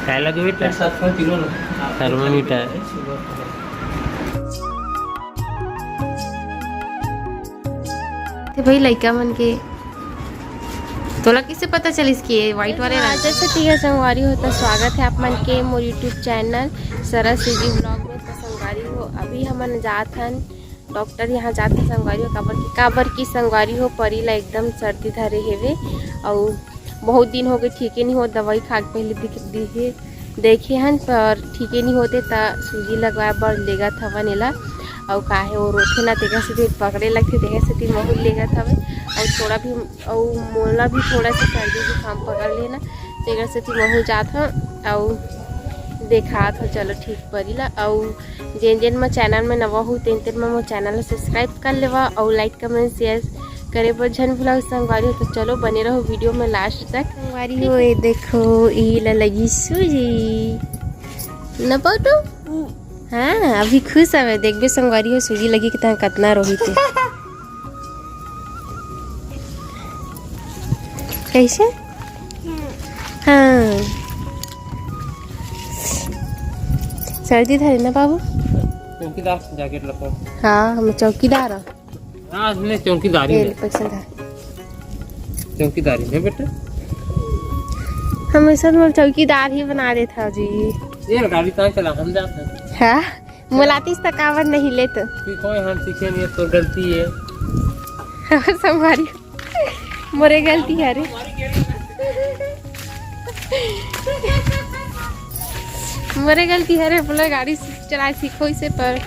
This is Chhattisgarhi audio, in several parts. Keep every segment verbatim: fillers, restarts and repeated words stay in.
काय लगे बेटा? थर्मोमीटर। ते भाई लइका मन के तोला कइसे पता चलिस कि ये व्हाइट वाले रंग? जैसे ठीक है संगवारी हो, तो स्वागत है आप मन के मोर YouTube चैनल सरस सीजी ब्लॉग में। तो संगवारी हो, अभी हमन जात हन डॉक्टर यहाँ जात हन संगवारी हो, काबर की, काबर की संगवारी हो, परी ला एकदम सर्दी धरे हेवे, अउ बहुत दिन हो गए, ठीके नहीं हो, दवाई खा के पहले दिख दिहे, देखे हन, पर ठीके नहीं होते, त सूजी लगवाए बर लेगत हवन एला। अउ काहे वो रोथे ना, तेकर सेती पकड़े लगथे, तेकर सेती महू लेगत हवे। अउ थोड़ा भी, अउ मोला भी थोड़ा सा सर्दी जुकाम पकड़ ले ना, तेकर सेती महू जात हव अउ देखात हव। चलो ठीक परी ला। अउ जेन जेन मैं चैनल में नवा हूँ, तेन तेन मैं मोर चैनल ला सब्सक्राइब कर लेवा अउ लाइक, कमेंट, शेयर करे बर झन भुलाओ संगवारी हो। तो चलो बने रहो वीडियो में लास्ट तक। संगवारी हो, ये देखो, ये ला लगी सूजी। न पाऊ तो? हाँ, अभी खुश हवे। देखबे संगवारी हो, सूजी लगी कि तहाँ कतना रोही थे। कैसे? हाँ। सर्दी धरे ना बाबू? चौकीदार जैकेट लगा। हाँ, हम चौकीदार हैं। हाँ, हमने चौकीदारी ये है। पैसा धर। चौकीदारी है बेटा। हमेशा तो चौकीदार ही बना देता जी। ये गाड़ी कहाँ चला? हम जाते हैं। हाँ, मुलातीस तक आवर नहीं लेते। तू कोई हम सीखे नहीं, तो गलती है। और संगवारी मोरे गलती हरे। मोरे गलती हरे, बोला गाड़ी चलाए सीखो इसे, पर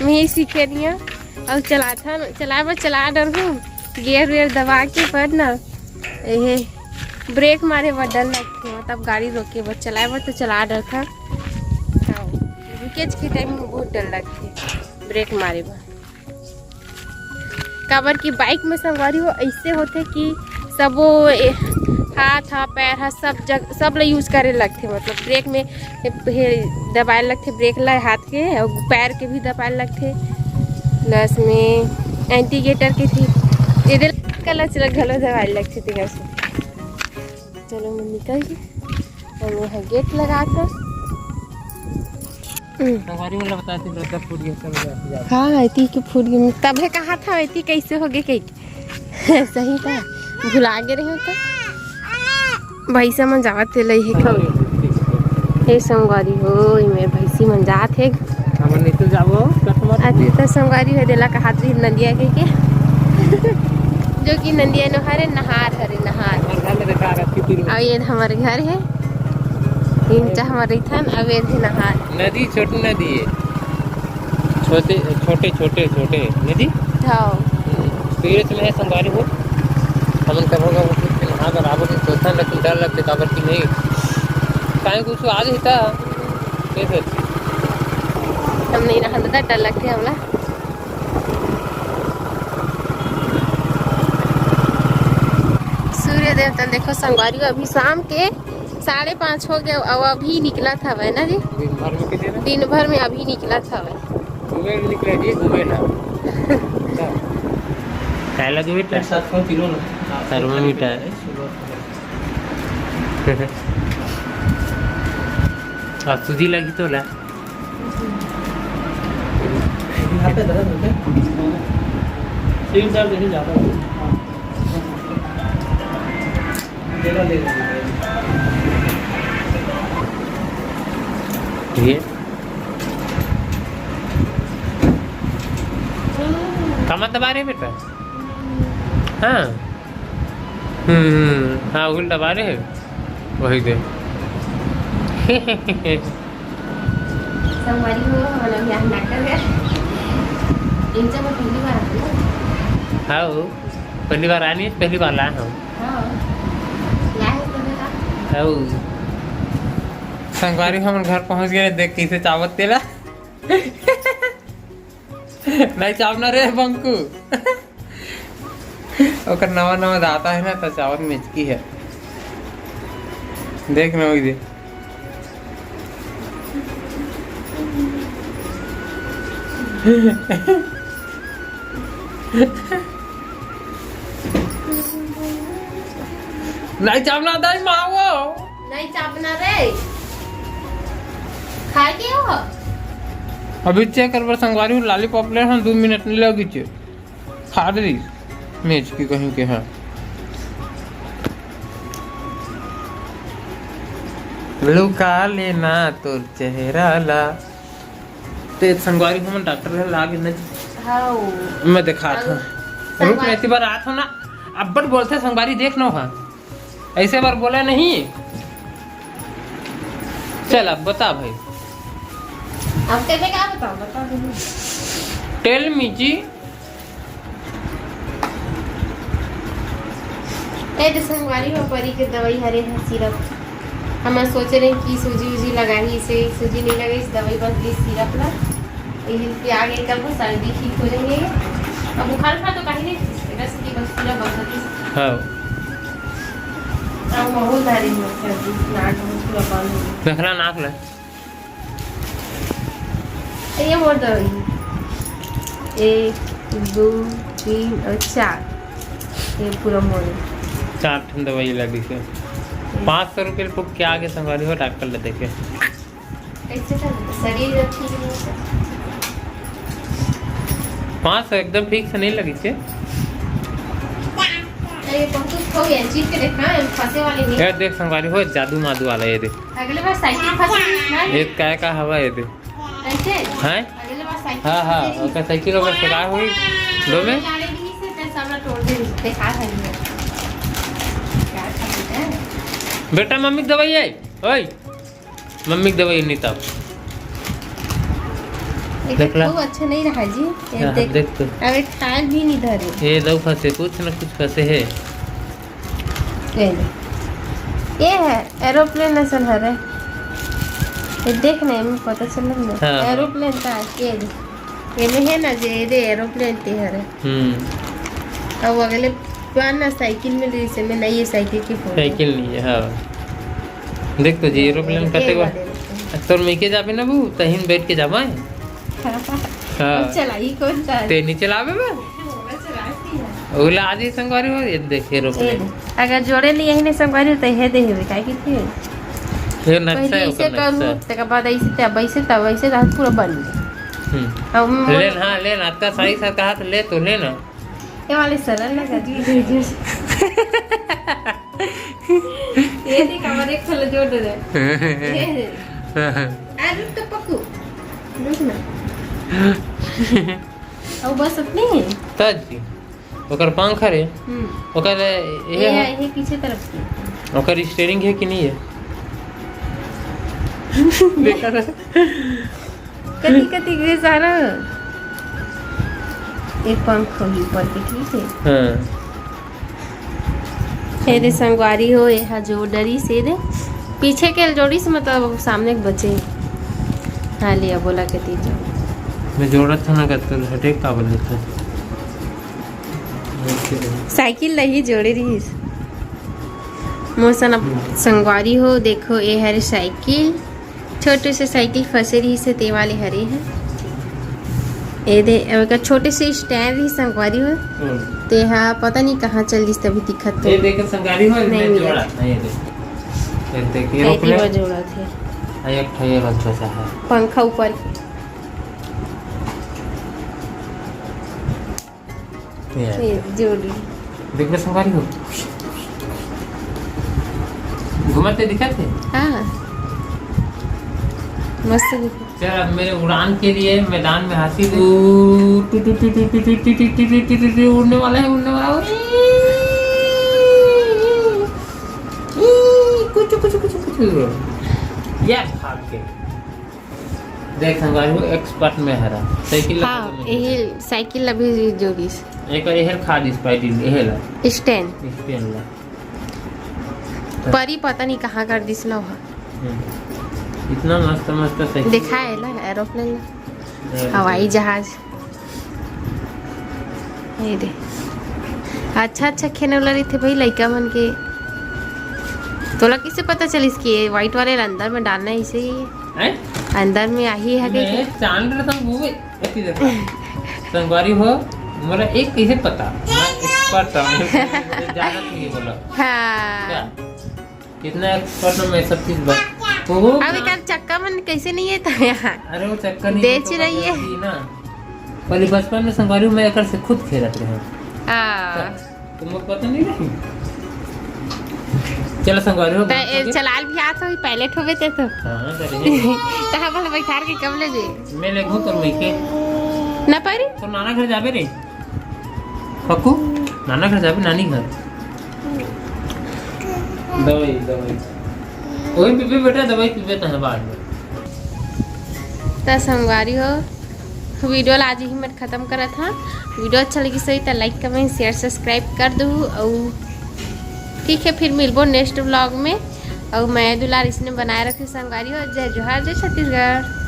मैं ही सीखे नहीं हूँ। अउ चलाथन, चलाए बर चला डरहूँ, गियर वेयर दबा के, पर ना, एहे, ब्रेक मारे बर डर लगथे, मतलब गाड़ी रोके बर, चलाए बर तो चला डरथन। हाँ, रुकेच के टाइम में बहुत डर लगथे ब्रेक मारे बर। काबर कि बाइक में संगवारी हो ऐसे होथे कि सबो ए, हाथ हा, पैर हा, सब जग, सब ला यूज करे लगथे। मतलब ब्रेक में हे, हे, दबाए लगथे ब्रेक ला हाथ के, अउ पैर के भी दबाए लगथे। प्लस में एंटीगेटर के थी, एदे क्लच ला घलो दबाए लगथे तेकर से। चलो मैं निकल के, अउ वो हा गेट लगा था। हम्म। संगवारी वाला बता थे, ब्रेकर फूट गया, सब जाते जाते। हाँ, एती के फूट गया। तभे कहा था, एती कैसे हो गए कहीं? सही था, भुला गे रहे हो तो। भैंसा मन जावत हे, लई हे खाओ। हे संगवारी हो, ये मेरे भैंसी मन जात हे। हमन नहीं तो जाबो, कस्टमर। अरे तो संगवारी हो, देला कहात रही नंदिया के, के। जो कि नंदिया नो हरे, नहार हरे, नहार। हमारे घर में देखा रहा, कितनी और ये हमारे घर है, इनचा हमारे इथन, अब ये भी नहार। नदी, छोटी नदी है। छोटे, छोटे, छोटे, छोटे नदी। हाँ। तीरथ में है संगवारी हो। हमन कभो कभो कुछ के नहा बर आबो के सोचथन, लेकिन डर लगथे, काबर कि नहीं, काहे कुछ आ जाता। कैसे? हम नहीं नहान दादा, डर लगथे हमला। सूर्य देवता देखो संगवारी हो, अभी शाम के साढ़े पाँच हो गए, अउ अभी निकलत हवय ना जी। दिन भर में कितने ना? दिन भर में अभी निकलत हवय। घूमे भी निकले जी, घूमे ना। काय लगे बेटा? एक साथ कौन तीनों ना? थर्मामीटर। आ, सूजी लगी तो ला। यहाँ पे दर्द होते हैं। तीन चार दिन ही ज़्यादा होते हैं। ये कमर दबा रहे बेटा। हाँ। हम्म, हाँ, उल दबा रहे। वही दे। संगवारी हो, हमन अभी यहाँ डॉक्टर गए। इनसे मैं पहली बार आती हूँ। हाँ, पहली बार आनी है, पहली बार लाया हूँ। हाँ, लाए हो तो बेटा। हाँ। संगवारी, हमन घर पहुँच गए, देख कैसे चावत तेला। नहीं चावना रे बंकू। ओकर नवा नवा दाता है ना, तो चावत में हिचकी है। देख ना, वही दे। नहीं चावना दाई मावो। नहीं चापना रे। खाए के हो? अभी चेक कर बर संगवारी हो, लॉलीपॉप ले हम दू मिनट नहीं लगी चे। खा दे मेज की कहीं के है। लुका लेना तोर चेहरा ला। ते संगवारी हमन डॉक्टर घर लागे न। हाँ। मैं देखा था। रुक, संगवारी। मैं इतनी बार आत हो ना, अब्बड़ बोलते संगवारी देख नो हा। ऐसे बार बोला नहीं। चल अब बता भाई। अब तेरे का बताओ, बता दो। Tell me जी। ए दे संगवारी हो परी के दवाई हरे है सिरप। हम सोचे रहे कि सूजी उजी लगाही, इसे सूजी नहीं लगाही, इस दवाई बस दी सिरप ला। ये पे आ गए तब वो सर्दी ठीक हो जाएंगे। अब बुखार उखार तो कहीं नहीं, बस की बस पूरा बंद हो गई। हाँ। अब बहुत भारी हो सर्दी, नाक बहुत पूरा बंद हो गई। देखला नाक ले। ये मोर दवाई। एक, दो, तीन और चार। ये पूरा मोर। चार ठन दवाई लगी से। पाँच सौ रुपये फूक के आगे संगवारी हो डॉक्टर ले देखे। कैसे कर शरीर ठीक नहीं है। पाँच सौ एकदम ठीक से नहीं लगी से। अरे, बहुत हो गया, जीत के देखना है, फंसे वाले नहीं। यार देख संगवारी हो, जादू मादू वाला ये देख। अगले बार साइकिल फंसे ना। ये काय का हवा ये देख। कैसे? हैं? अगले बार साइकिल हाँ, हाँ, फंसे नहीं। ओकर साइकिल ओकर फेंका हुई, दो में। गाड़ी भी से तो सब तोड़ दे, बेकार है ये। क्या करते हैं? बेटा, मम्मी के दवाई आई। ओए, मम्मी के दवाई नहीं तब। एक देखला। तो अच्छा नहीं रहा जी। ये हाँ, देख, देख तो। अब एक खाल भी नहीं धरे। ये दो फंसे, कुछ ना कुछ फंसे है। ये ले। ये है, एरोप्लेन असन हरे। ये देख ना, एमे पता चलल ना। हाँ। एरोप्लेन का, ये दे। एमे है ना जे, ये दे, एरोप्लेन ते हरे। हम्म। अब अगले बार ना साइकिल में ले, इसे में नहीं, ये साइकिल की फोटो। साइकिल नहीं है, हाँ। देख तो जी, एरोप्लेन ये कते बा। वाले एरोप्लेन। तोर में के जाबे ना बू, तहिन बैठ के जाबा है। हाँ। अब चलाई कौन सा? ते नहीं चलाबे बा? मोबाइल चलाती है। ओला आज ही संगवारी हो, ये देख ये एरोप्लेन। दे। अगर जोड़े नहीं यही नहीं संगवारी हो, तो ये दे हेबे, काहे की थी? ये नक्शा पहले है, इसे ओकर नक्शा। करू, तेकर बाद ऐसे, तब ऐसे, तब ऐसे, तब पूरा बन गया। हम्म। अब ले मोर ना, हाँ, ले ना, अतका साइज है, कहा तो ले तो, ले ना। ये वाले सरल लगा जी, जी, जी। ये देख, हमारे एक ठो जोड़ दे। ये दे। अरे, रुक तो पक्कू। रुक ना। अब बस इतनी है? तज की। ओकर पंख हरे। हम्म। ओकर ये ये है। है, ये पीछे तरफ की। ओकर स्टीयरिंग है कि नहीं है? देखा था। कति कति के सारा एक पंख होही ऊपर के, ठीक है। हाँ। ये दे संगवारी हो, ये हा जो डरी से दे पीछे के जोड़ी से, मतलब सामने के बचे। हाँ, लिया बोला के तीन। मैं जोड़त था ना, करते हटे का बोले था। साइकिल ला ही जोड़े रहिस। मोर सन अब संगवारी हो, देखो, ए हरे साइकिल, छोटे से साइकिल फंसे रहिस हे, ते वाले हरे हे। ए दे, एकर छोटे से स्टैंड रहिस संगवारी हो, हम्म। ते हा पता नहीं कहाँ चल दिस, तभी दिखत तो ये देखे संगवारी हो, नहीं इसमें मिला। जोड़ा, नहीं, ये देख। ये देख, ये एती रोक ले। बार जोड़ा थे। हाँ, एक ठो ये बस बचा है। पंखा ऊपर। ये। ये जोड़ी। देख बे संगवारी हो। घूमत ते दिखत हे? हाँ। मस्त दिखत। चल, अब मेरे उड़ान के लिए मैदान में हासिल है। टू, टू, टू, उड़ने वाला है, उड़ने वाला है। कुछ, कुछ, कुछ, कुछ। ये भाग के। देख संगवारी हो, एक्सपर्ट में हरा। साइकिल ला हाँ, पकड़ में यही साइकिल ला भी जोड़िस। एक बार एहर खा दिस पाइडिल, एहे ला। स्टैंड। स्टैंड ला। परी पता नहीं कहाँ कर दिस ना वहाँ। हम्म। इतना मस्त, मस्त साइकिल। देखा है ला, एरोप्लेन ला। एरोप्लेन। हवाई जहाज। ये दे। अच्छा, अच्छा खेने वाला रहिथे भाई लइका मन के। तोला किसे पता चलिस कि ये व्हाइट वाले अंदर में डालना है इसे ही? हैं? अंदर में आही है मैं कि? चांद रहता हूँ, वो भी ऐसी देखा। संगवारी हो, मोला एक कैसे पता? मैं एक्सपर्ट हूँ, मुझे ज्यादा नहीं बोला। हाँ। क्या? कितना एक्सपर्ट हूँ मैं सब चीज बता। तो वो अब एकर चक्का मन कैसे नहीं है तो यहाँ। अरे वो चक्का नहीं, बेच तो रही है। गलती ना। पहले बचपन में संगवारी मैं एकर से खुद खेलत रहे। हाँ। तुमको पता नहीं रही। चलो संगवारी हो, तो ए, चलाल भी हाथ होई, पहले ठोबे ते तो। हाँ, करे। तहाँ भला बैठार के कब ले जे? मैं ले घूम कर मैं के। ना पारी? तो नाना घर जाबे रे। पक्कू, नाना घर जाबे, नानी घर। दवाई, दवाई। वही पीबे बेटा, दवाई पीबे तहाँ बाद में। त संगवारी हो, वीडियो ला आज ही मैं खत्म करत हाँ। वीडियो अच्छा लगी सही त like, comment, share, subscribe कर दू। और ठीक है, फिर मिलबो next vlog में। और मैं दुलार इसने बनाए रखी संगवारी हो। जय जोहार, जय छत्तीसगढ़।